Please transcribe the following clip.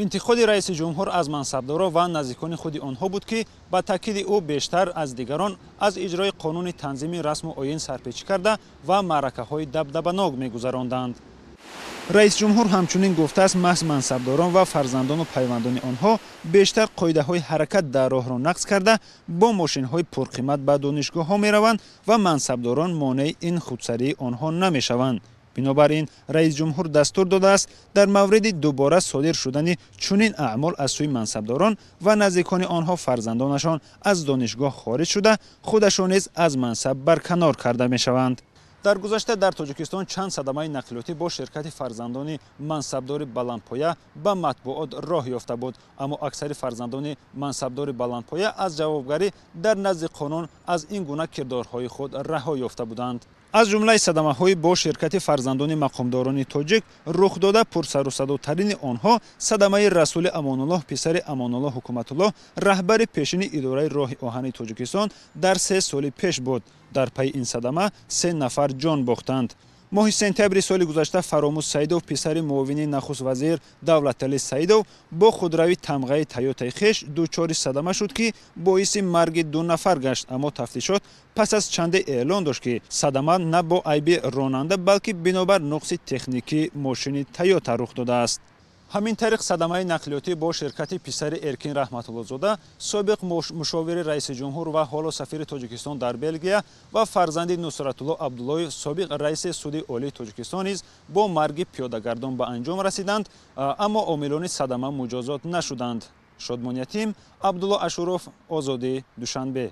Интиқоди раиси ҷумҳур аз мансабдорон ва наздикони худи онҳо буд, ки ба таъкиди ӯ бештар аз дигарон аз иҷрои қонуни танзими расму оин сарпечӣ карда ва маъракаҳои дабдабанок мегузаронданд. Раис ҷумҳур ҳамчунин гуфтааст, маҳз мансабдорон ва фарзандону пайвандони онҳо бештар қоидаҳои ҳаракат дар роҳро нақз карда, бо мошинҳои пурқимат ба донишгоҳҳо мераванд ва мансабдорон монеи ин худсарии онҳо намешаванд. Бинобар ин раис ҷумҳур дастур додааст, дар мавриди дубора содир шудани чунин аъмол аз сӯи мансабдорон ва наздикони онҳо фарзандонашон аз донишгоҳ хориҷ шуда, худашон низ аз мансаб барканор карда мешаванд. Дар гузашта дар Тоҷикистон чанд садамаи нақлиётӣ бо ширкати фарзандони мансабдори баландпоя ба матбуот роҳ ёфта буд, аммо аксари фарзандони мансабдори баландпоя аз ҷавобгарӣ дар назди қонун аз ин гуна кирдорҳои худ раҳо ёфта буданд. Аз ҷумлаи садамаҳои бо ширкати фарзандони мақомдорони тоҷик рух дода, пурсарусадотарини онҳо садамаи Расули Амонуллоҳ, писари Амонуллоҳ Ҳукуматуллоҳ, раҳбари пешини идораи роҳи оҳани Тоҷикистон, дар 3 соли пеш буд. Дар пайи ин садама се нафар ҷон бохтанд. Моҳи сентябри соли гузашта Фаромӯз Саидов, писари муовини нахуствазир Давлатали Саидов, бо худрави тамғаи Тойотаи хеш дучори садама шуд, ки боиси марги ду нафар гашт, аммо тафтишот пас аз чанде эълон дошт, ки садама на бо айби ронанда, балки бинобар нуқси техникии мошини Тойота рух додааст. Ҳамин тариқ, садамаи нақлиётӣ бо ширкати писари Эркин Раҳматуллозода, собиқ мушовири раиси ҷумҳур ва ҳоло сафири Тоҷикистон дар Белгия, ва фарзанди Нусратулло Абдуллоев, собиқ раиси Суди Олии Тоҷикистон, низ бо марги пиёдагардон ба анҷом расиданд, аммо омилони садама муҷозот нашуданд. Шодмон Ятим, Абдулло Ашуров, Озодӣ, Душанбе.